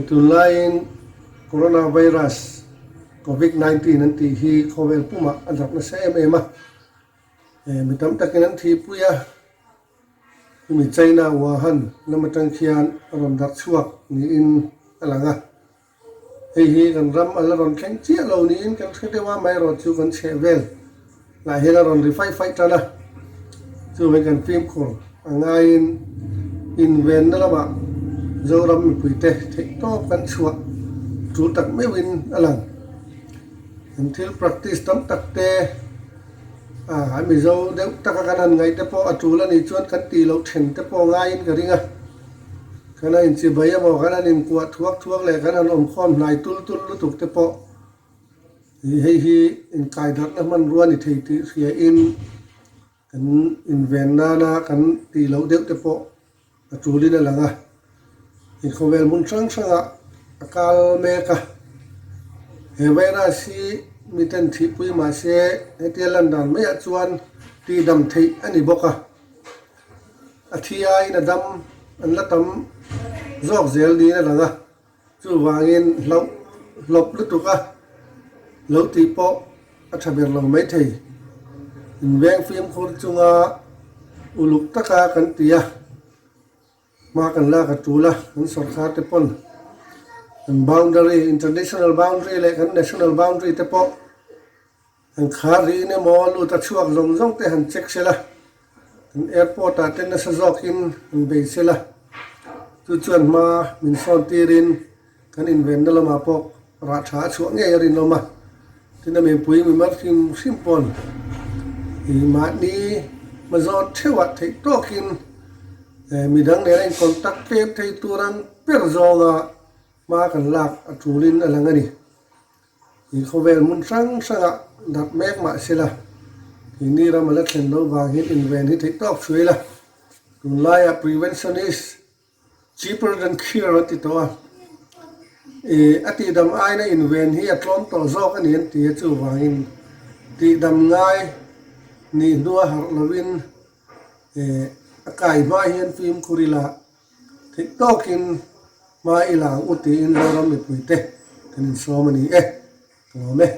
Tunlaiin Coronavirus, Covid 19 an tih hi khawvel pumah a darh nasa em em a, mi tam takin an thihpui a, chumi China Wuhan lam atang khian a rawn darh chhuak niin a lang a. Hei hi kan ram a la rawn thleng chiah lo niin kan hre deuh a, amaherawh chu kan chheh vel lah hian a rawn ri faih faih tan a, chuvangin kan fimkhur a ngaiin invenna lamah Zoram mipuite theihtawp kan chhuah tul tak meuhin a lang. Kan thil practice tam tak te a Mizo deuh taka kan han ngaih te pawh a tul a nih chuan kan tih loh then te pawh ngaiin ka ring a. Kan han inchibai emaw kan han inkuah thuak thuak leh kan han awmkhawm hnai tul tul lutuk te pawh hei hi inkaidarhna hmanrua ni thei tih hriain kan inven nana kan tih loh deuh te pawh a tulin a lang a. Inkhawvel hmun hrang hrangah a kal mek a. He virus hi miten thihpui mahse hetia lan dan maiah chuan tihdam theih a ni bawk a. A thi aiin a dam an la tam zawk zel niin a lang a, chuvangin hlauh hlawp lutuk a lo tih pawh a tha ber lo maithei. Inveng fimkhur chunga uluk taka kan ti a, hma kan lak a tul a, kan sawrkar te pawn kan boundary, international boundary leh kan national boundary te pawh An khar rihin emaw lut a chhuak zawng zawng te han check sela, an airport ah te nasa zawkin han bei sela, chu chuan hma min sawn tirin kan invenna lamah pawh rah tha a chhuah ngei a rinawm a. Tin a mipui mimar hrim hrim pawn ih mahni hma zawn theuhah theih tawkin midang nena in contact tlem thei tur ang ber zawnga hma kan lak a tulin a lang a ni. I khawvel hmun hrang hrangah darh mek mah sela, keini ram a la thlen loh vang hian inven hi theih tawk hruai la. Tunlaiah prevention is cheaper than cure an ti tawh a, i a tihdam aina inven hi a tlawm tawh zawk a ni an ti a, chuvangin tihdam ngai nih hnua harh lovin a kai hma hian fimkhur ila. Theih tawkin hma i la ang u tiin Zoram mipuite kan insawm a ni e. Ka lawm e.